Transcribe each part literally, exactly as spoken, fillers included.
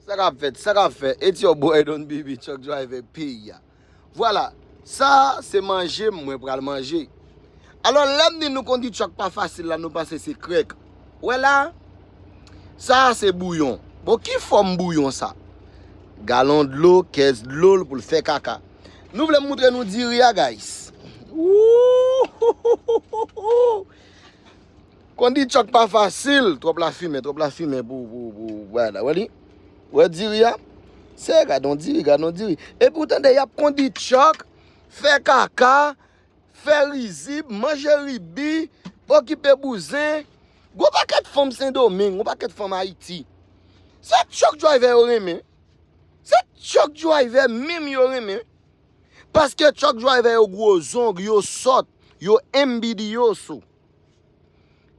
Sa k ap fèt, sa k ap fèt? It's your boy Don B B, truck driver peyi a. Vwala, sa se manje m mwen pral manje. Alò, lè m di nou kondi truck pa fasil la, nou panse se krèk. Wè la, sa se bouyon. Bon, ki fòm bouyon sa? Galon dlo, kès dlo pou l fè kaka. Nou vle m moutre nou diri a, guys. Wouhouhouhou! Kondi truck pa fasil, twòp lafimen, twòp lafimen pou, pou, pou, vwala, wè li. Wè diri a? Se, gad on diri, gad on diri. Epi w tande y ap kondi truck, fè kaka, fè rizib, manje ribi, okipe bouzen. Gon pakèt fanm Sendomeng, gon pakèt fanm Ayiti. Se truck driver yo renmen. Se truck driver menm yo renmen. Paske truck driver yo gwo zong, yo sòt, yo enbidyoso.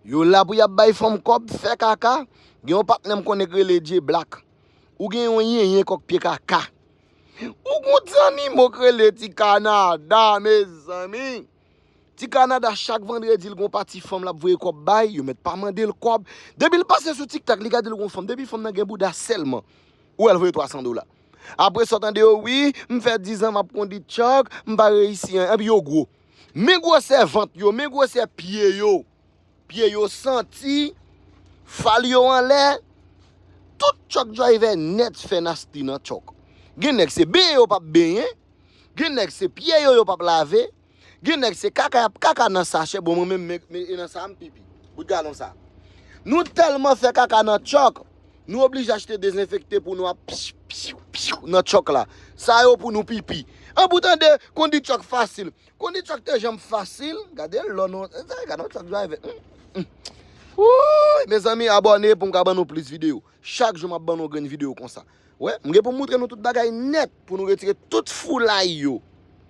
Yo la pou y ap bay fanm kòb, fè kaka. Gen yon patnè m konnen k rele Dje Blak. Ou gen yon yenyen kòk pye kaka. Ou gon ti zanimo k rele Ti Kanada, mezanmi. Ti Kanada, chak vandredi, l gon pati fanm l ap voye kòb bay, yo mèt pa mande l kòb. Depi l pase sou TikTok, li gade l gon fanm. Depi fanm nan gen bouda sèlman, ou wè l voye twa san dola. Apre sa, w tande yo, wi, m fè diz an m ap kondi truck, m pa reyisi an, epi yo gwo. Men gwosè vant yo, men gwosè pye yo. Pye yo santi, fal yo anlè. Tout truck driver nèt fè nasty nan truck. Gen nèg se benyen yo p ap benyen, gen nèg se pye yo yo p ap lave, gen nèg se kaka y ap kaka nan sachè. Bon, mwen menm, men, men, e nan sa a m pipi. Bout galon sa. Nou tèlman fè kaka nan truck, nou oblije achte dezenfekte pou nou ap psiw, psiw, psiw nan truck la. Sa yo pou nou pipi. An pou tande, kondi truck fasil. Kondi truck te janm fasil. Gade lò nou, gade yon truck driver. Mm, mm. Wouy, mezanmi, abòne pou m ka ban nou plis videyo. Chak jou m ap ban nou grenn videyo konsa. Wè, m gen pou m moutre nou tout bagay nèt pou nou retire tout foulay yo.